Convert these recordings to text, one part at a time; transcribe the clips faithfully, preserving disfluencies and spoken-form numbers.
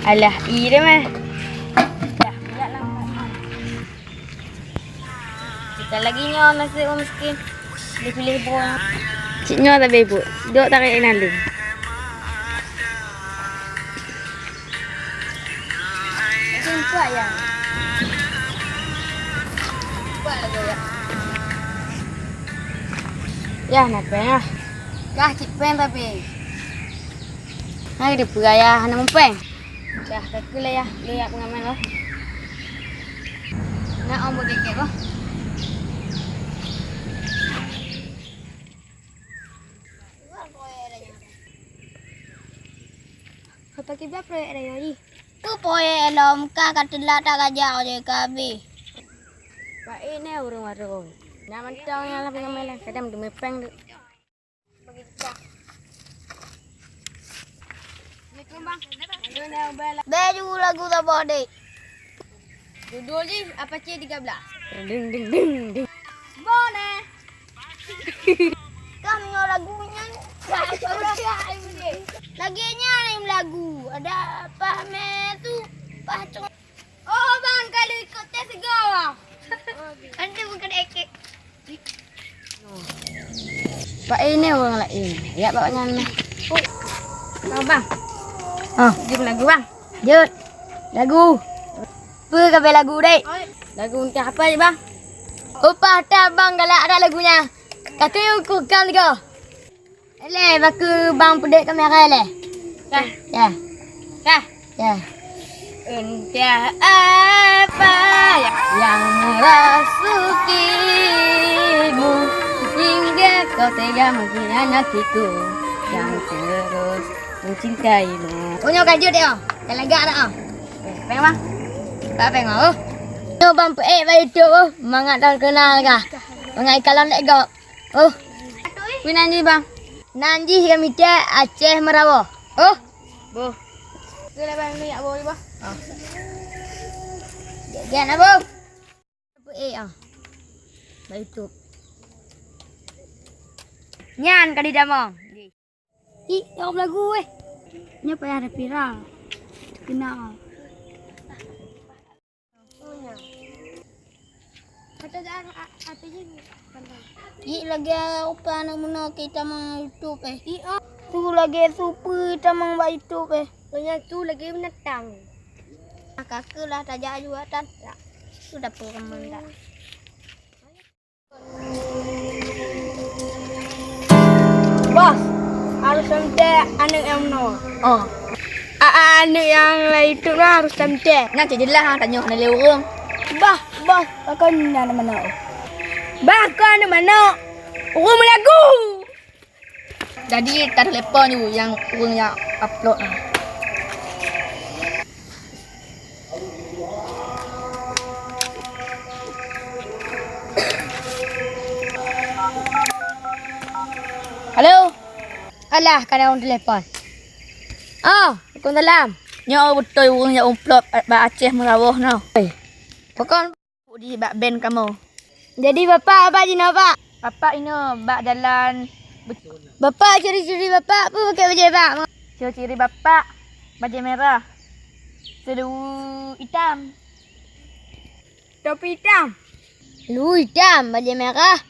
Alah, i deh meh. Dah, pijak lambat. Kita lagi nyoe nasib ureueng miskin. Pilih-pilih boh. Cit nyoe tabe ibu. Dok tarik naleueng. Nampak ya? Nampak lagi ya? Ya, nampak ya. Kah cit peng tapi. Hai, di peue ya, hana mupeng. Dah, ka keu lah ya, lu ya pengamen loh. Nak om bagi kek loh. Kata kiblat proyek ada nyari. Tu proyek lom ka ka telat tak raja oleh kami. Pak ini urung warung. Nak mantong yang lah pengamen lah. Kadang demi peng tu. Baju lagu saboh dek. Judul jih apa cik tiga belas? Ding ding ding ding. Boleh. Kah meunyoe lagu nyan. Lagi nyan lagu. Ada apa metu? Apa cung? Oh bang, kalau ikut tes go. Nanti bukan ekek. Pak ini orang lain. Ya pak nyan. Oh, bang. Oh, jom lagu bang. Jut. Lagu. Apa kau lagu dek? Lagu entah apa je bang. Upah tak bang galak ada lagunya. Kata aku kan tiga. Leh, bak keu bang peudek kamera leh. Kah? Ya. Kah? Ya. Entah apa yang merasukimu hingga kau tega mengkhianatiku yang terus mencintaimu. Oh, nyoe kajut ya. Dah lagak dah. Peng bang. Tak peng oh. Nyoe bang peudek bak YouTube oh. Mangat terkenal kah? Mangat ikalon dek gop. Oh. Kui nan jih bang? Nan jih kami cek Aceh Meurawoh. Oh. Boh. Keu laban minyak boh boh. Ah. Gian apa? Eh ah. Bak YouTube. Nyan kali damong. Ih, jawab lagu eh. Nyoe payah ada viral. Terkenal. Ih, lagèe upah aneuk meunoe keu tamong YouTube eh. Ih, oh. Su lagèe su peue tamong bak YouTube eh. Nyan su lagèe binatang. Ka keuh lah tajak aju atan. Su dapur keumang dak. Bos, harôh teuntèe aneuk nyang meunoe. Oh. A, a, aneuk nyang lam YouTube nyan harôh teuntèe. Nyan cit jeulaih ha, tanyoe hana lé ureueng. Bah, bos, pakon nyan aneuk manok. Bah, kon aneuk manok. Ureueng meulagu. Jadi, tatelepon ju nyang ureueng nyang upload nyan. Halo. Alah, ka na ureueng telepon. Oh, waalaikumsalam. Nyoe beutôi ureueng nyang upload bak Aceh Meurawoh nyoe. Oi. Pakon? Di bak ben kamoe. Jadi bapak, bapak jinoe, Pak? Bapak inoe bak jalan. Bapak, ciri-ciri bapak peue pakai bajèe, Pak? Ciri-ciri bapak, bajèe merah, seuleuwu itam. Topi itam. Seuleuwu itam, bajèe merah,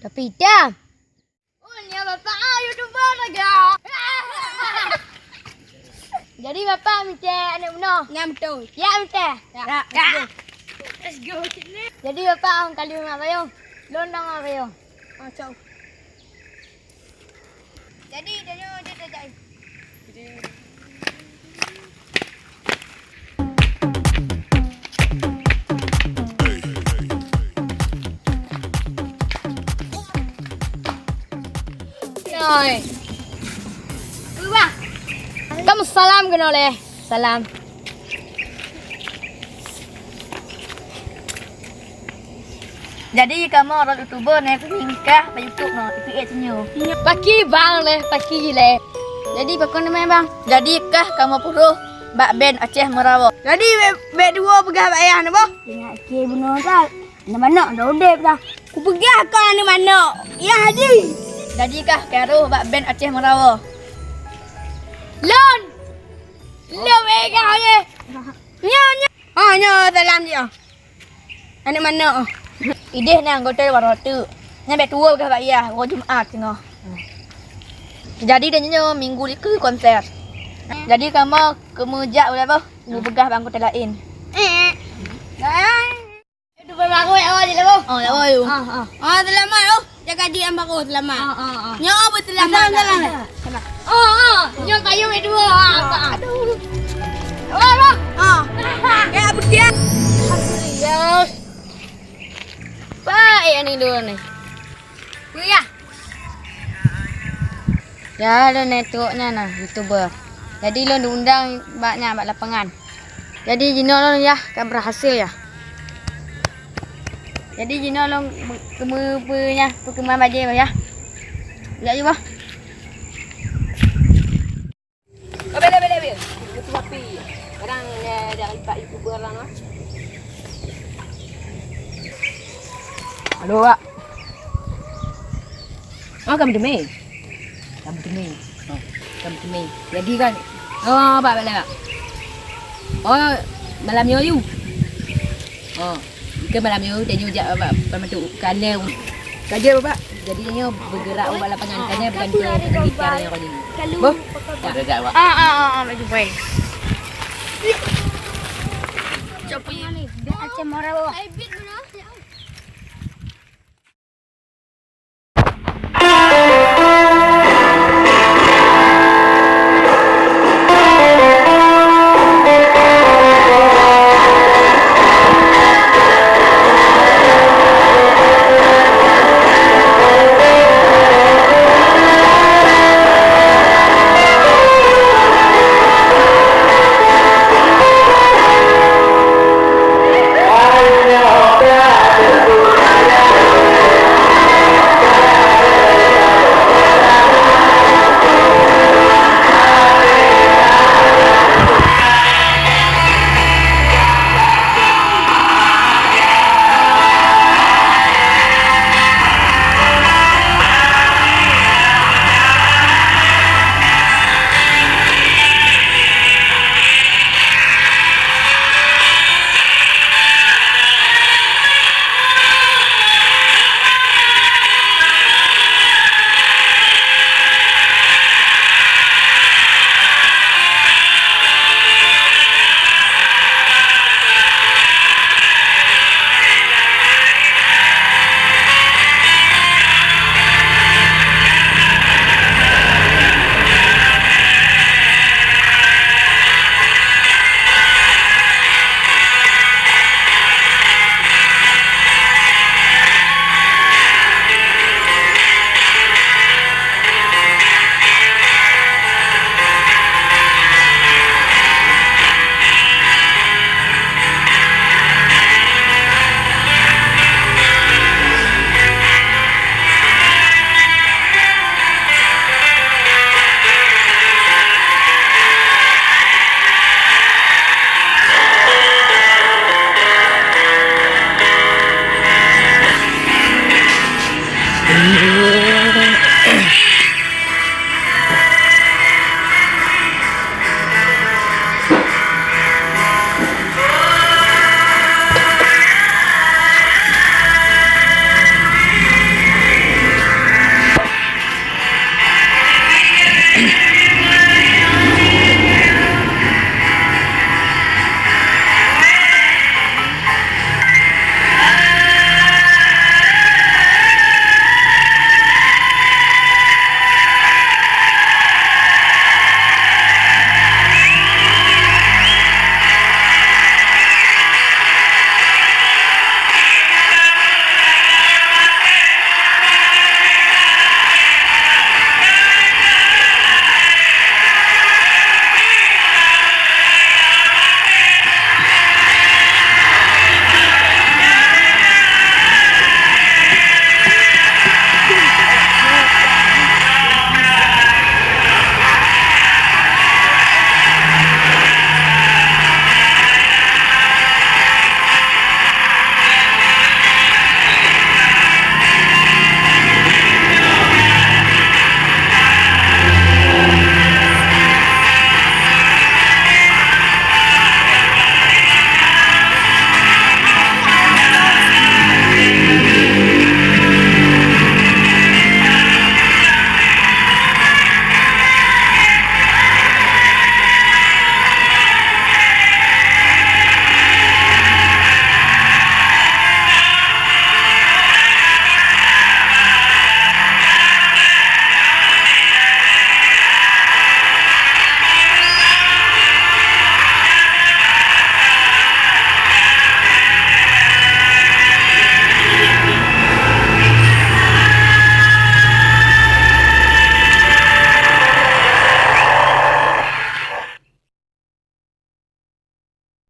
topi itam. Oh, nyan bapak ah, YouTuber lagèe. Jadi bapak meucèk aneuk meunoe? Nyan beutôi. Ya, meucèk. Ya. Ya, let's go. Let's go. Jadi bapak ôn kali ngon payong. Lôn dong ngon payong. Ah, cok. Jadi, tanyoe jeuet tajak. Oi. Wah. Kamoe salam keunoe lé. Salam. Jadi kamoe droe YouTuber nyan, peue nyang kah bak YouTube nyoe, itu eh seunyoe. Paki bang lé, paki lé. Jadi pakon nama bang? Jadi kah kamoe puruh bak ben Aceh Meurawoh. Jadi bèk, bèk duo peugah bak ayah neuh boh. Ingat ke bunoe tak? Aneuk manok dah udép dah. Kupeugah kah aneuk manok. Ya Haji. Jadi kah karoh bak ben Aceh Meurawoh. Lôn. Lôn eh kah lé. Nyoe salam dia. Aneuk manok. Idéh na anggota baroe teuk. Nyan bèk tuwoe bak yah, uroe Jumat singoh. Jadi dan nyoe minggu likot konser. Jadi kamoe keumeujak udah boh, keumeubeuet bak anggota laén. Eh. Itu baru aku ya, oh, jadi boh. Oh, ya, oh, ya. Ah, ah. Oh, selamat, oh. Jaga di ambar, oh, selamat. Ah, ah, ah. Nyoe, oh, berselamat. Selamat, selamat. Oh, oh. Nyoe kayu dua. Ah, ah. Aduh. Oh, oh. Ah. Ya, betul. Alhamdulillah. Baik, ni dua ni. Ya. Ya, lôn neutôk nyan na, YouTuber. Jadi, lôn diundang bak nyan, bak lapangan. Jadi, jinoe lôn yah ka berhasil yah. Jadi, jinoe lôn keumeupeu nyan, peukeuman bajée yah. Jak yue bah. Oh, bela, bela, bela. Itu api. Orang, eh, dari Pak YouTuber orang, ah. Halo, Pak. Oh, kamu demi? Kamu demi? Oh, kamu demi. Jadi kan? Oh, Pak, bela, Pak. Oh, malam nyoe, you? Oh, ke malam nyoe, tanyoe jak, Pak, pembantu. Kane, kerja, Pak. Jadi, tanyoe bergerak bak lapangan. Kane bukan ke, bukan ke karya kau ni. Boh? Ya. Ada, Pak. Ah, ah, ah, ah, baju boy. Copi. Dah macam orang, Pak.